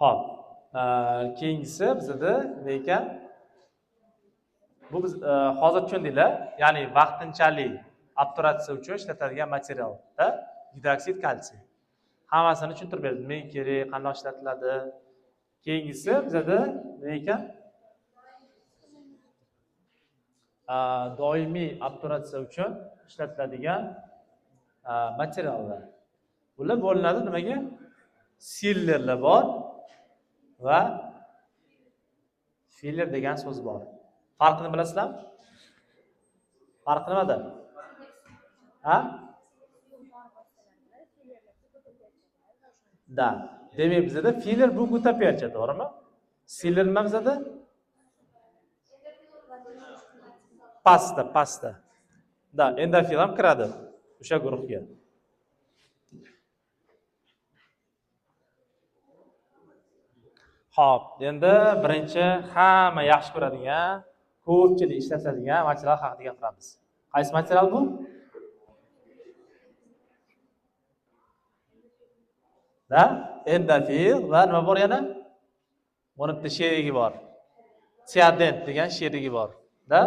Xo'p, keyingisi bizda nima ekan? Bu biz hozir tushundinglar, ya'ni vaqtinchalik obturatsiya uchun ishlatiladigan materialda gidroksid kalsiy. Hammasini tushuntirib berdim. Nima kerak, qanday ishlatiladi. Keyingisi bizda nima ekan? Doimiy obturatsiya uchun ishlatiladigan materiallar. Bular bo'linadi nimaga? Sillerlar bor va filler degan so'z bor. Farqini bilasizlarmi? Farqi nimada? Ha? Da. Demak, bizda filler bu gutapercha, to'g'rimi? Siller nima bizda? Pasta, pasta. Da, endofil ham kiradi o'sha guruhga. Xo'p, endi birinchi hamma yaxshi ko'radigan, ko'pchilik ishlatadigan material haqida gapiramiz. Qaysi material bu? Da, endofil va nima bor yana? Buni bitta sherigi bor. Tiadent degan sherigi bor. Da,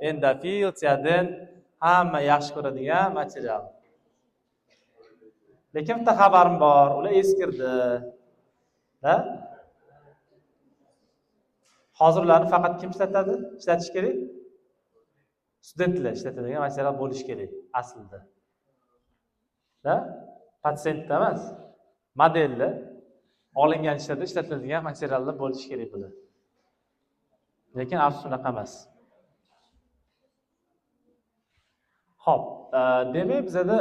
endofil, tiadent hamma yaxshi ko'radigan material. Lekin bitta xabarim bor, ular eskirdi. Da? Hozir ularni faqat kim ishlatadi? Ishlatish kerak? Studentlar ishlatadigan material bo'lishi kerak aslida. Da? Patsientda emas, modelda olingan ishlarda ishlatiladigan materiallar bo'lishi kerak bular. Lekin afsus unaqa emas. Xo'p, demak bizada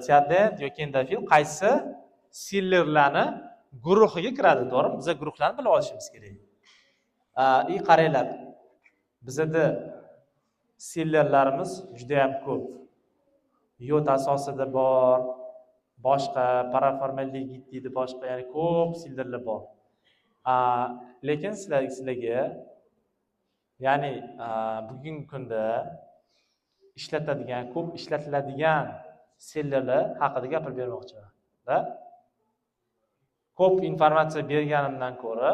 tiadent yoki endofil qaysi sillerlarni guruhiga kiradi, to'g'rimi? Biz guruhlarni bilib olishimiz kerak. Qaranglar, bizada sillerlarimiz juda ham ko'p. Yod asosida bor, boshqa paraformaldeid deydi, boshqa, ya'ni ko'p sillerlar bor. Lekin sizlarga, ya'ni bugungi kunda ishlatadigan, ko'p ishlatiladigan sillerlar haqida gapirib bermoqchiman. Da? Ko'p informatsiya berganimdan ko'ra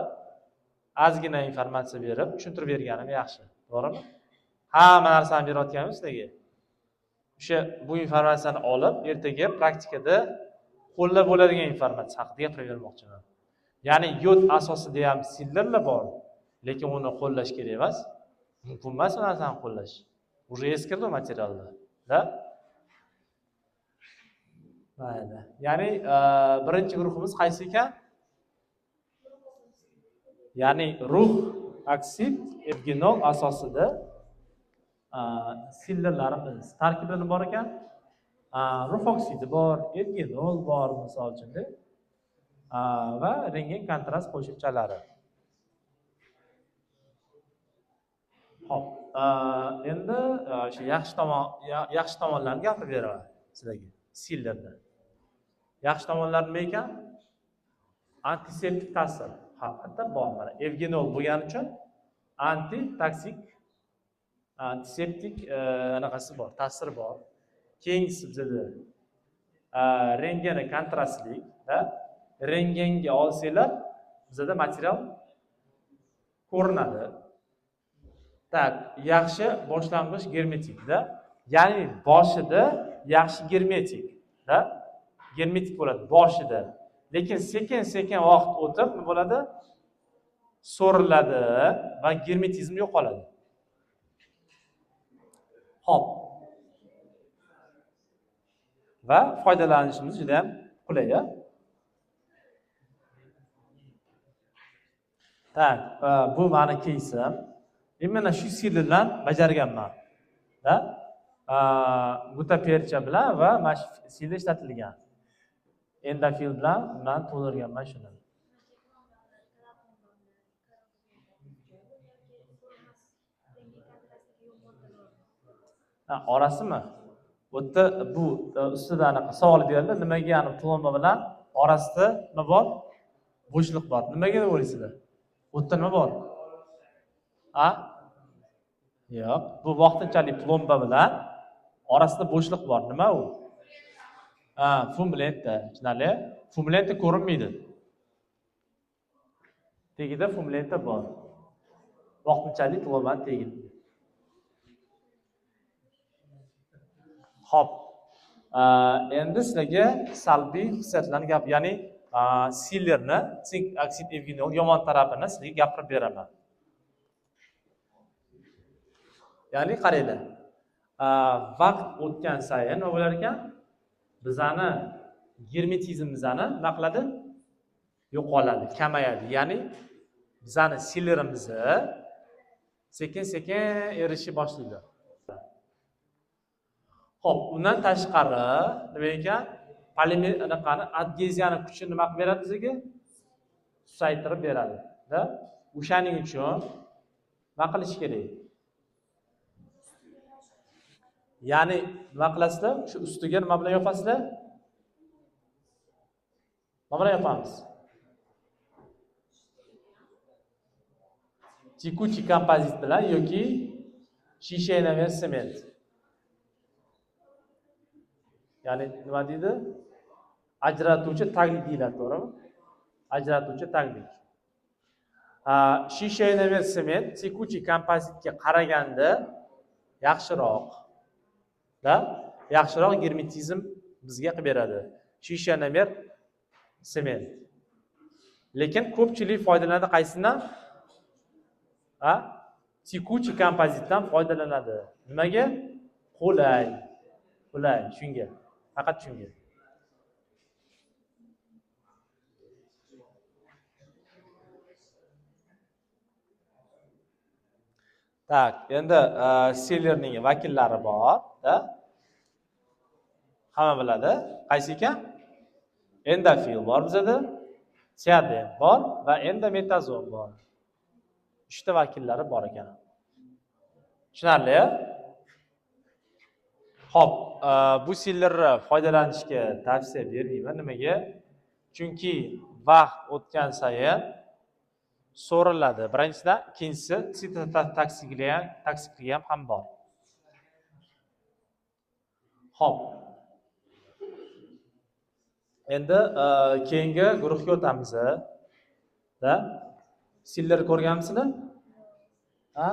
ozgina informatsiya berib tushuntirib berganim yaxshi, to'g'rimi? Hamma narsani berayotganimiz sizlarga. O'sha bu informatsiyani olib, ertaga praktikada qo'llab bo'ladigan informatsiya haqida gapirib bermoqchiman. Ya'ni yod asosida ham sillerlar bor, lekin uni qo'llash kerak emas. Mumkin emas u narsani qo'llash. Уже eskirdi materiallar, da? Mayli. Ya'ni birinchi guruhimiz qaysi ekan? Ya'ni ruh oksid evgenol asosida sillerlarimiz tarkibida nima bor ekan? Ruh oksidi bor, evgenol bor misol uchun, va rentgen kontrast qo'shimchalari. Xo'p, endi o'sha yaxshi tomonlarni gapirib beraman sizlarga. Sillerda. Yaxshi tomonlari nima ekan? Antiseptik ta'sir haqiqatda bor mana. Evgenol bo'lgani uchun antitoksik, antiseptik anaqasi bor, ta'siri bor. Keyingisi bizada rentgeni kontrastlik, da? Rentgenga olsanglar bizada material ko'rinadi. Tak, yaxshi boshlang'ich germetikda, ya'ni boshida yaxshi germetik, da? Germetik bo'ladi boshida. Lekin sekin-sekin vaqt o'tib nima bo'ladi? So'riladi va germetizm yo'qoladi. Xo'p. Va foydalanishimiz juda ham qulay, a? Tak, bu meni keysim. Именно shu sillerdan bajarganman. Da? Gutapercha bilan va mana shu siller ishlatilgan. Endofil bilan men to'ldirganman shuni. Ha, orasimi? Bu yerda bu ustida anaqa savol berildi. Nimaga ya'ni plomba bilan orasida nima bor? Bo'shliq bor. Nimaga deb o'ylaysizlar? Bu yerda nima bor? Ha? Yo'q, bu vaqtinchalik plomba bilan orasida bo'shliq bor. Nima u? Ha, fumlenta. Tushunarli? Fumlenta ko'rinmaydi. Tagida fum lenta bor. Vaqtinchalik plombani tagida. Xo'p. Endi sizlarga salbiy xususiyatlarni gap, ya'ni sillerni, sink oksid evgenol yomon tarafini sizlarga gapirib beraman. Ya'ni qaranglar. Vaqt o'tgan sayin nima bo'lar ekan? Bizani germetizmimizni nima qiladi? Yo'qoladi, kamayadi. Ya'ni bizani sillerimizni sekin-sekin erishib boshlaydi. Xo'p, undan tashqari nima ekan? Polimer anaqani adgeziyani kuchi nima qilib beradi bizga? Susaytirib beradi, da? O'shaning uchun nima qilish kerak? Ya'ni nima qilasizlar? Shu ustiga nima bilan yopasizlar? Nima bilan yopamiz? Tekuchi kompozit bilan yoki shisha enamel sement. Ya'ni nima deydi? Ajratuvchi taglik deyiladi, to'g'rimi? Ajratuvchi taglik. Shisha enamel sement tekuchi kompozitga qaraganda yaxshiroq. Da? Yaxshiroq germetizm bizga qilib beradi. Shisha enamel sement. Lekin ko'pchilik foydalanadi qaysidan? Ha? Tekuchi kompozitdan foydalanadi. Nimaga? Qulay. Qulay, shunga. Faqat shunga. Tak, endi sellerning vakillari bor, da? Hamma biladi. Qaysi ekan? Endofil bor bizada, Tiaden bor va endometazon bor. 3 ta vakillari bor ekan. Tushunarli? Xo'p, bu sellerni foydalanishga tavsiya bermayman. Nimaga? Chunki vaqt o'tgan sayin so'riladi. Birinchidan, ikkinchisi sitotoksikligi ham bor. Xo'p. Endi keyingi guruhga o'tamiz. Da? Seller ko'rganmisizlar? Ha?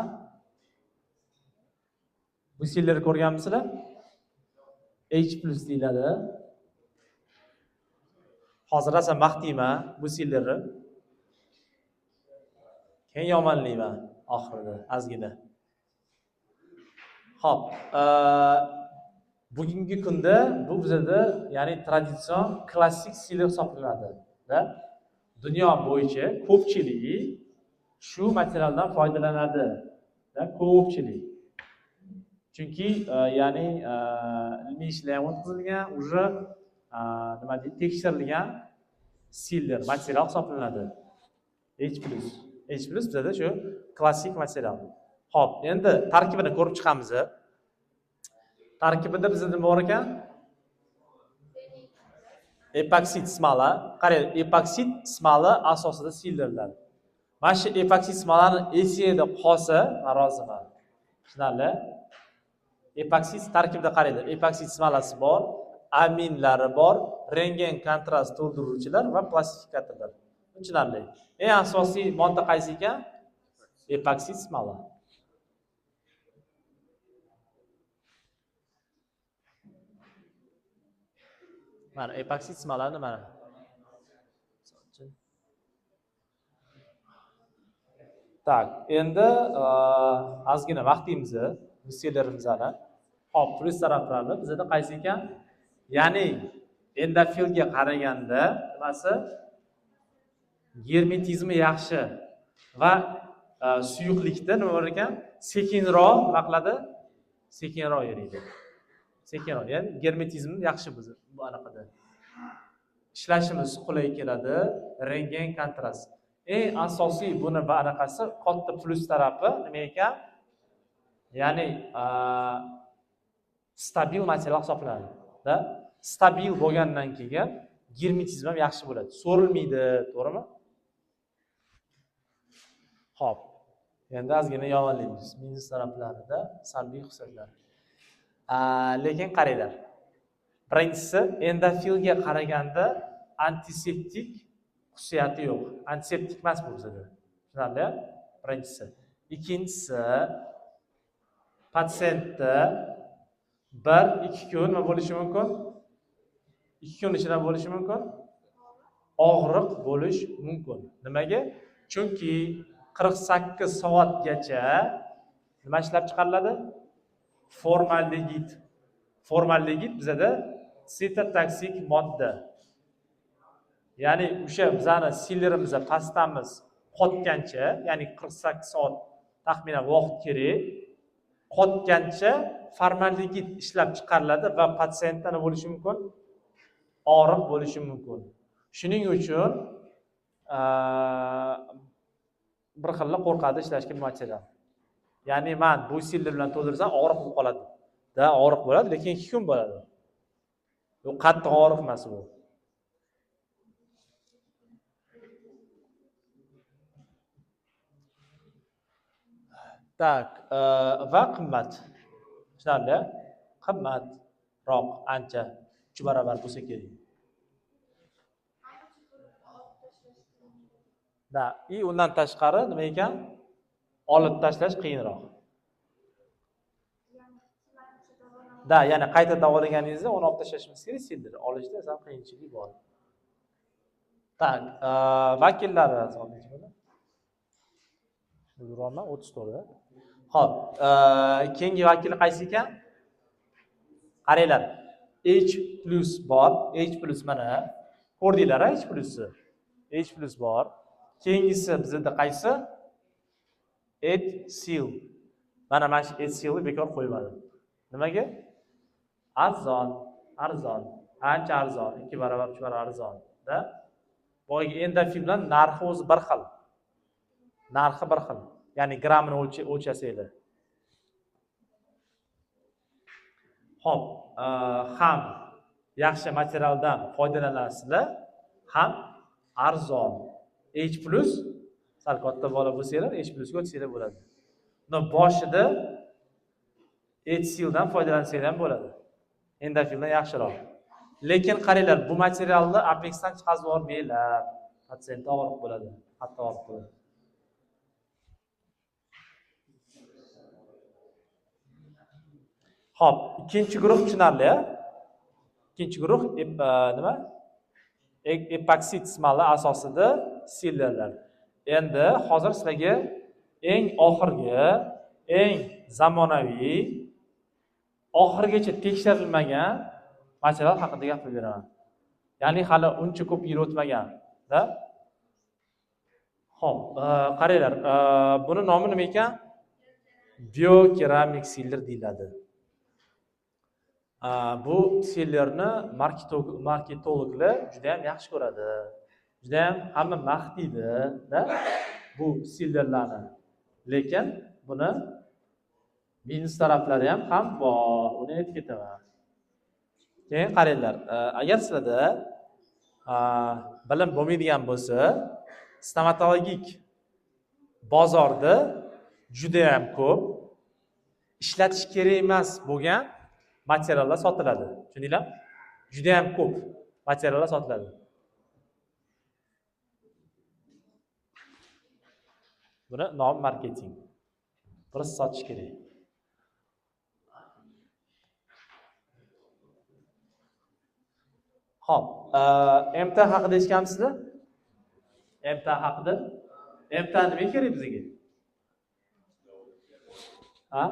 Bu seller ko'rganmisizlar? H+ deyiladi. Hozir rosa maqtayman bu sellerni. Keyin yomonlayman oxirida ozgina. Xo'p, bugungi kunda bu bizada, ya'ni traditsion klassik seller hisoblanadi, da? Dunyo bo'yicha ko'pchiligi shu materialdan foydalanadi, da? Ko'pchilik. Chunki ya'ni ilmiy ishlar ham o'tkazilgan, уже nima deydi, tekshirilgan seller material hisoblanadi. H+. H+ bizada shu klassik material. Xo'p, endi tarkibini ko'rib chiqamiz. Tarkibida bizda nima bor ekan? Epoksid smala. Qarang, epoksid smala asosida sillerlar. Mana shu epoksid smalani esingizda qolsa, men roziman. Tushunarli? Epoksid tarkibida qaranglar, epoksid smalasi bor, aminlari bor, rentgen kontrast to'ldiruvchilar va plastifikatorlar. Tushunarli. Eng asosiy modda qaysi ekan? Epoksid smala. Mana epoksid smalani mana. Tak, endi ozgina vaqtimiz bu sellerimizni. Xo'p, plyus taraflari bizda qaysi ekan? Ya'ni endofilga qaraganda nimasi? Germetizmi yaxshi va suyuqlikda nima bor ekan? Sekinroq nima qiladi? Sekinroq eriydi. Sekinroq, ya'ni germetizmi yaxshi biz bu anaqada. Ishlashimiz qulay keladi, rentgen kontrast. Eng asosiy buni va anaqasi katta plyus tarafi nima ekan? Ya'ni stabil material hisoblanadi, da? Stabil bo'lgandan keyin germetizm ham yaxshi bo'ladi, so'rilmaydi, to'g'rimi? Xo'p, endi ozgina yomonlaymiz minus taraflarida salbiy xususiyatlar. Lekin qaranglar. Birinchisi, endofilga qaraganda antiseptik xususiyati yo'q. Antiseptik emas bu bizada. Tushunarli? Birinchisi. Ikkinchisi, patsientda 1-2 kun nima bo'lishi mumkin? 2 kun ichida bo'lishi mumkin. Og'riq bo'lish mumkin. Nimaga? Chunki 48 soatgacha nima ishlab chiqariladi? Formaldegid. Formaldegid bizada sitotoksik modda. Ya'ni o'sha bizani sillerimiz, pastamiz qotgancha, ya'ni 48 soat taxminan vaqt kerak, qotgancha formaldegid ishlab chiqariladi va patsientda nima bo'lishi mumkin? Og'riq bo'lishi mumkin. Shuning uchun bir xilla qo'rqadi ishlashga material. Ya'ni men bu siller bilan to'ldirsam og'riq bo'lib qoladi. Da og'riq bo'ladi, lekin 2 kun bo'ladi. Bu qattiq og'riq emas bu. Tak, va qimmat. Tushunarli? Qimmatroq ancha 3 barobar bo'lsa kerak. Da, i undan tashqari nima ekan? Olib tashlash qiyinroq. Da, ya'ni qayta davolaganingizda uni olib tashlashimiz kerak, sildir. Olishda sal qiyinchilik bor. Tak, vakillari solmaychi buni. Yurolman 34 da. Xo'p, keyingi vakili qaysi ekan? Qaranglar. H+ bor, H+ mana ko'rdinglar, H+ni. H+ bor. Keyingisi bizda qaysi? Edsil. Mana shu Edsilni bekor qo'ymadim. Nimaga? Arzon, arzon, ancha arzon, 2 barobar, 3 barobar arzon, da. Boyagi endofil bilan narxi o'zi bir xil. Narxi bir xil. Ya'ni grammini o'lchasanglar. Xo'p, ham yaxshi materialdan foydalanasizlar, ham arzon. H+ sal katta bola bo'lsanglar, H+ ga o'tsanglar bo'ladi. No boshida Edsildan foydalansanglar ham bo'ladi. Endofildan yaxshiroq. Lekin qaranglar, bu materialni appeksdan chiqazib yubormanglar. Patsientda og'riq bo'ladi, hatto og'riq bo'ladi. Xo'p, ikkinchi guruh tushunarli. Ikkinchi guruh nima? Epoksid smali asosida sillerlar. Endi hozir sizlarga eng oxirgi, eng zamonaviy, oxirigacha tekshirilmagan material haqida gapirib beraman. Ya'ni hali uncha ko'p yil o'tmagan, da? Xo'p, qaranglar, buni nomi nima ekan? Biokeramik siller deyiladi. Bu sillerni marketologlar juda ham yaxshi ko'radi. Juda ham hamma maqtaydi, da? Bu sillerlarni. Lekin buni minus taraflari ham bor. Uni aytib ketaman. Keyin qaranglar, agar sizlarda bilim bo'lmaydigan bo'lsa, stomatologik bozorda juda ham ko'p ishlatish kerak emas bo'lgan materiallar sotiladi. Tushundinglar? Juda ham ko'p materiallar sotiladi. Buni nomi marketing. Buni sotish kerak. Xo'p, MT haqida eshitganmisizlar? MT haqida? MT nima kerak bizga? Ha?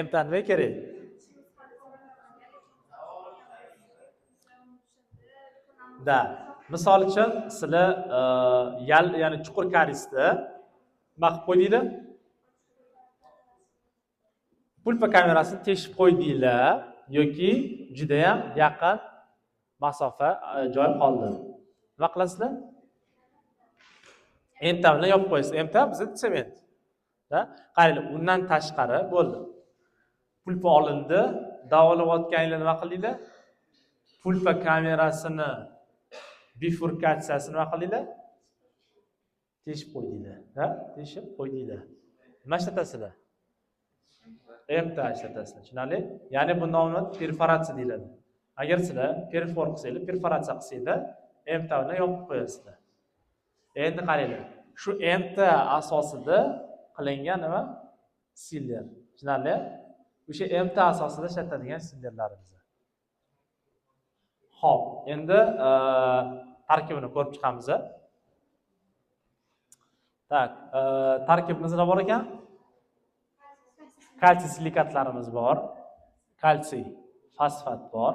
MT nima kerak? Da. Misol uchun sizlar ya'ni chuqur karisda nima qilib qo'ydinglar? Pulpa kamerasini teshib qo'ydinglar yoki juda ham yaqin masofa joy qoldi. Nima qilasizlar? MT bilan yopib qo'yasiz. MT bizda sement. Da? Qaranglar, undan tashqari bo'ldi. Pulpa olindi, davolayotganinglar nima qildinglar? Pulpa kamerasini bifurkatsiyasini nima qildinglar? Teshib qo'ydinglar, da? Teshib qo'ydinglar. Nima ishlatasizlar? MT ishlatasizlar. Tushunarli? Ya'ni bu nomini perforatsiya deyiladi. Agar sizlar perfor qilsanglar, perforatsiya qilsanglar, MTA bilan yopib qo'yasizlar. Endi qaranglar, shu MTA asosida qilingan nima? Силлер. Tushunarli? O'sha MTA asosida ishlatadigan sillerlarimiz. Xo'p, endi tarkibini ko'rib chiqamiz. Так, tarkibimizda nima bor ekan? Kalsiy silikatlarimiz bor, kalsiy fosfat bor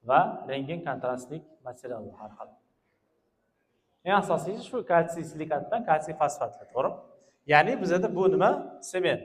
va rentgen kontrastlik material bor har xil. Eng asosiysi shu kalsiy silikat bilan kalsiy fosfatlar, to'g'rimi? Ya'ni bizada bu nima? Sement.